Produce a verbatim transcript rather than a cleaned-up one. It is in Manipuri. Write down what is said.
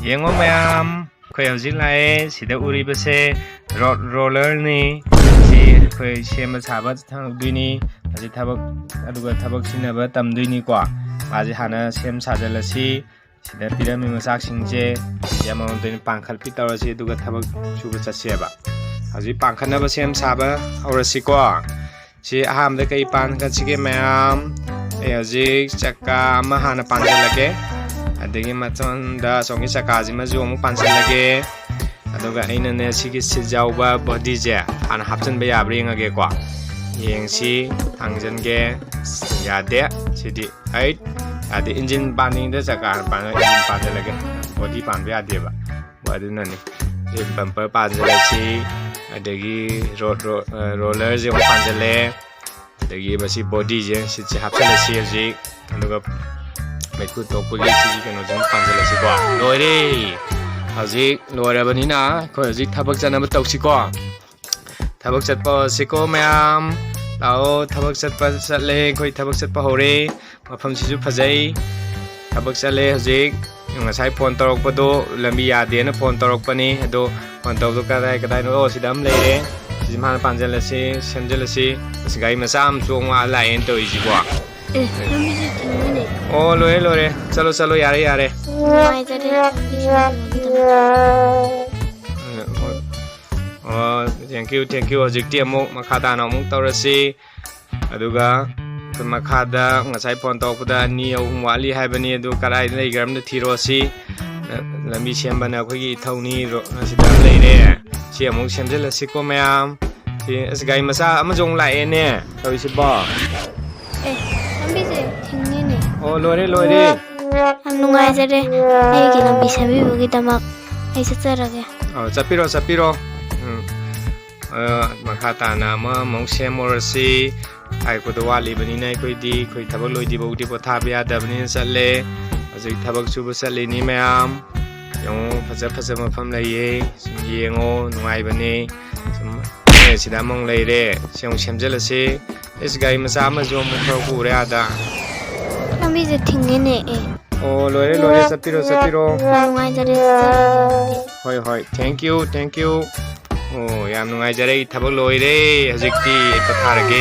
ꯌꯦꯡꯉꯣ ꯃꯌꯥꯝ, ꯑꯩꯈꯣꯏ ꯍꯧꯖꯤꯛ ꯂꯥꯛꯑꯦ꯫ ꯁꯤꯗ ꯎꯔꯤꯕꯁꯦ ꯔꯣꯗ ꯔꯣꯂꯔꯅꯤ꯫ ꯁꯤ ꯑꯩꯈꯣꯏ ꯁꯦꯝꯕ ꯁꯥꯕ ꯊꯝꯗꯣꯏꯅꯤ꯫ ꯍꯧꯖꯤꯛ ꯊꯕꯛ, ꯑꯗꯨꯒ ꯊꯕꯛ ꯁꯤꯟꯅꯕ ꯇꯝꯗꯣꯏꯅꯤꯀꯣ꯫ ꯃꯥꯁꯦ ꯍꯥꯟꯅ ꯁꯦꯝ ꯁꯥꯖꯤꯜꯂꯁꯤ꯫ ꯁꯤꯗ ꯄꯤꯔꯝꯃꯤ ꯃꯆꯥꯛꯁꯤꯡꯁꯦ ꯁꯤꯁꯦ ꯑꯃꯃꯝꯇ ꯑꯣꯏꯅ ꯄꯥꯡꯈꯠꯄꯤ ꯇꯧꯔꯁꯤ, ꯑꯗꯨꯒ ꯊꯕꯛ ꯁꯨꯕ ꯆꯠꯁꯦꯕ꯫ ꯍꯧꯖꯤꯛ ꯄꯥꯡꯈꯠꯅꯕ ꯁꯦꯝ ꯁꯥꯕ ꯍꯧꯔꯁꯤꯀꯣ꯫ ꯁꯤ ꯑꯍꯥꯟꯕꯗ ꯀꯩ ꯄꯥꯟꯈꯠꯁꯤꯒꯦ ꯃꯌꯥꯝ? ꯑꯩ ꯍꯧꯖꯤꯛ ꯆꯀꯥ ꯑꯃ ꯍꯥꯟꯅ ꯄꯥꯟꯁꯤꯜꯂꯒꯦ꯫ ꯑꯗꯒꯤ ꯃꯊꯪꯗ ꯑꯁꯣꯝꯒꯤ ꯆꯀꯥꯁꯤꯃꯁꯨ ꯑꯃꯨꯛ ꯄꯥꯟꯁꯤꯜꯂꯒꯦ꯫ ꯑꯗꯨꯒ ꯑꯩꯅꯅꯦ ꯁꯤꯒꯤ ꯁꯤꯠ ꯌꯥꯎꯕ ꯕꯣꯗꯤꯁꯦ ꯍꯥꯟꯅ ꯍꯥꯞꯆꯤꯟꯕ ꯌꯥꯕ꯭ꯔꯥ ꯌꯦꯡꯉꯒꯦꯀꯣ꯫ ꯌꯦꯡꯁꯤ, ꯊꯥꯡꯖꯟꯒꯦ꯫ ꯌꯥꯗꯦ꯫ ꯁꯤꯗꯤ ꯑꯩ ꯌꯥꯗꯦ꯫ ꯏꯟꯖꯤꯟ ꯄꯥꯟꯅꯤꯡꯗ ꯆꯀꯥ ꯄꯥꯟ-, ꯏꯟꯖꯤꯟ ꯄꯥꯟꯁꯤꯜꯂꯒꯦ꯫ ꯕꯣꯗꯤ ꯄꯥꯟꯕ ꯌꯥꯗꯦꯕ꯫ ꯑꯗꯨꯅꯅꯤ꯫ ꯁꯤ ꯕꯝꯄꯔ ꯄꯥꯟꯁꯤꯜꯂꯁꯤ, ꯑꯗꯒꯤ ꯔꯣ-, ꯔꯣ-, ꯑ, ꯔꯣꯂꯔꯁꯦ ꯑꯃꯨꯛ ꯄꯥꯟꯁꯤꯜꯂꯦ, ꯑꯗꯒꯤ ꯃꯁꯤ ꯕꯣꯗꯤꯁꯦ, ꯁꯤꯠꯁꯦ ꯍꯥꯞꯆꯤꯜꯂꯁꯤ ꯍꯧꯖꯤꯛ꯫ ꯑꯗꯨꯒ ꯃꯩꯈꯨ ꯊꯣꯛꯄꯒꯤ ꯁꯤꯒꯤ ꯀꯩꯅꯣꯁꯦ ꯑꯃꯨꯛ ꯄꯥꯟꯁꯤꯜꯂꯁꯤꯀꯣ꯫ ꯂꯣꯏꯔꯦ꯫ ꯍꯧꯖꯤꯛ ꯂꯣꯏꯔꯕꯅꯤꯅ ꯑꯩꯈꯣꯏ ꯍꯧꯖꯤꯛ ꯊꯕꯛ ꯆꯠꯅꯕ ꯇꯧꯁꯤꯀꯣ꯫ ꯊꯕꯛ ꯆꯠꯄ ꯍꯧꯔꯁꯤꯀꯣ ꯃꯌꯥꯝ꯫ ꯂꯥꯛꯑꯣ, ꯊꯕꯛ ꯆꯠꯄ ꯆꯠꯂꯦ, ꯑꯩꯈꯣꯏ ꯊꯕꯛ ꯆꯠꯄ ꯍꯧꯔꯦ꯫ ꯃꯐꯝꯁꯤꯁꯨ ꯐꯖꯩ꯫ ꯊꯕꯛ ꯆꯠꯂꯦ ꯍꯧꯖꯤꯛ꯫ ꯉꯁꯥꯏ ꯐꯣꯟ ꯇꯧꯔꯛꯄꯗꯣ ꯂꯝꯕꯤ ꯌꯥꯗꯦꯅ ꯐꯣꯟ ꯇꯧꯔꯛꯄꯅꯤ꯫ ꯑꯗꯣ ꯐꯣꯟ ꯇꯧꯕꯗꯣ ꯀꯗꯥꯏ ꯀꯗꯥꯏꯅꯣ? ꯑꯣ, ꯁꯤꯗ ꯑꯃ ꯂꯩꯔꯦ꯫ ꯁꯤꯁꯦ ꯃꯥꯅ ꯄꯥꯟꯁꯤꯜꯂꯁꯤ, ꯁꯦꯝꯖꯤꯜꯂꯁꯤ꯫ ꯑꯁ, ꯒꯥꯔꯤ ꯃꯆꯥ ꯑꯃ ꯆꯣꯡꯉ ꯂꯥꯛꯑꯦꯅ ꯇꯧꯔꯤꯁꯤꯕꯣ꯫ ꯑꯦ, ꯂꯝꯕꯤꯁꯦ ꯊꯤꯡꯉꯤꯅꯦ꯫ ꯑꯣ, ꯂꯣꯏꯔꯦ, ꯂꯣꯏꯔꯦ꯫ ꯆꯠꯂꯣ, ꯆꯠꯂꯣ, ꯌꯥꯔꯦ, ꯌꯥꯔꯦ꯫ ꯅꯨꯡꯉꯥꯏꯖꯔꯦ꯫ ꯑꯣ, thank you, thank you꯫ ꯍꯧꯖꯤꯛꯇꯤ ꯑꯃꯨꯛ ꯃꯈꯥ ꯇꯥꯅ ꯑꯃꯨꯛ ꯇꯧꯔꯁꯤ꯫ ꯑꯗꯨꯒ ꯑꯩꯈꯣꯏ ꯃꯈꯥꯗ ꯉꯁꯥꯏ ꯐꯣꯟ ꯇꯧꯔꯛꯄꯗ ꯑꯅꯤ ꯑꯍꯨꯝ ꯋꯥꯠꯂꯤ ꯍꯥꯏꯕꯅꯤ, ꯑꯗꯨ ꯀꯗꯥꯏꯗ ꯂꯩꯈ꯭ꯔꯕꯅꯣ ꯊꯤꯔꯣ ꯁꯤ꯫ ꯂꯝꯕꯤ ꯁꯦꯝꯕꯅ ꯑꯩꯈꯣꯏꯒꯤ ꯏꯊꯧꯅꯤ, ꯔꯣ-, ꯑꯁꯤꯗ ꯑꯃ ꯂꯩꯔꯦ꯫ ꯁꯤ ꯑꯃꯨꯛ ꯁꯦꯝꯖꯤꯜꯂꯁꯤꯀꯣ ꯃꯌꯥꯝ꯫ ꯁꯤ, ꯑꯁ, ꯒꯥꯔꯤ ꯃꯆꯥ ꯑꯃꯁꯨ ꯑꯃꯨꯛ ꯂꯥꯛꯑꯦꯅꯦ ꯇꯧꯔꯤꯁꯤꯕꯣ꯫ ꯑꯦ, ꯂꯝꯕꯤꯁꯦ ꯊꯤꯡꯉꯤꯅꯦ꯫ ꯑꯣ, ꯂꯣꯏꯔꯦ, ꯂꯣꯏꯔꯦ꯫ ꯌꯥꯝ ꯅꯨꯡꯉꯥꯏꯖꯔꯦ ꯑꯩꯒꯤ ꯂꯝꯕꯤ ꯁꯦꯝꯕꯤꯕꯒꯤꯗꯃꯛ꯫ ꯑꯩ ꯆꯠꯆꯔꯒꯦ꯫ ꯑꯣ, ꯆꯠꯄꯤꯔꯣ, ꯆꯠꯄꯤꯔꯣ꯫ ꯎꯝ꯫ ꯑ, ꯃꯈꯥ ꯇꯥꯅ ꯑꯃ ꯑꯃꯨꯛ ꯁꯦꯝꯃꯨꯔꯁꯤ꯫ ꯍꯥꯏꯔꯛꯄꯗꯣ ꯋꯥꯠꯂꯤꯕꯅꯤꯅ ꯑꯩꯈꯣꯏꯗꯤ, ꯑꯩꯈꯣꯏ ꯊꯕꯛ ꯂꯣꯏꯗ꯭ꯔꯤꯐꯥꯎꯗꯤ ꯄꯣꯊꯥꯕ ꯌꯥꯗꯕꯅꯤꯅ ꯆꯠꯂꯦ꯫ ꯍꯧꯖꯤꯛ ꯊꯕꯛ ꯁꯨꯕ ꯆꯠꯂꯤꯅꯤ ꯃꯌꯥꯝ꯫ ꯌꯦꯡꯉꯣ, ꯐꯖ ꯐꯖꯕ ꯃꯐꯝ ꯂꯩꯌꯦ꯫ ꯁꯨꯝ ꯌꯦꯡꯉꯣ, ꯅꯨꯡꯉꯥꯏꯕꯅꯦ꯫ ꯁꯨꯝ ꯑꯦ, ꯁꯤꯗ ꯑꯃꯨꯛ ꯂꯩꯔꯦ꯫ ꯁꯤ ꯑꯃꯨꯛ ꯁꯦꯝꯖꯤꯜꯂꯁꯤ꯫ ꯏꯁ, ꯒꯥꯔꯤ ꯃꯆꯥ ꯑꯃꯁꯨ ꯑꯃꯨꯛ ꯊꯧꯔꯛꯄ ꯎꯔꯦ ꯑꯥꯗ꯫ ꯂꯝꯕꯤꯁꯦ ꯊꯤꯡꯉꯦꯅꯦ, ꯑꯦ꯫ ꯑꯣ, ꯂꯣꯏꯔꯦ, ꯂꯣꯏꯔꯦ, ꯆꯠꯄꯤꯔꯣ, ꯆꯠꯄꯤꯔꯣ꯫ ꯌꯥꯝ ꯅꯨꯡꯉꯥꯏꯖꯔꯦ, ꯑꯗꯨꯗꯤ꯫ ꯍꯣꯏ, ꯍꯣꯏ, thank you, thank you꯫ ꯑꯣ, ꯌꯥꯝ ꯅꯨꯡꯉꯥꯏꯖꯔꯦ, ꯑꯩ ꯊꯕꯛ ꯂꯣꯏꯔꯦ꯫ ꯍꯧꯖꯤꯛꯇꯤ ꯑꯩ ꯄꯣꯊꯥꯔꯒꯦ꯫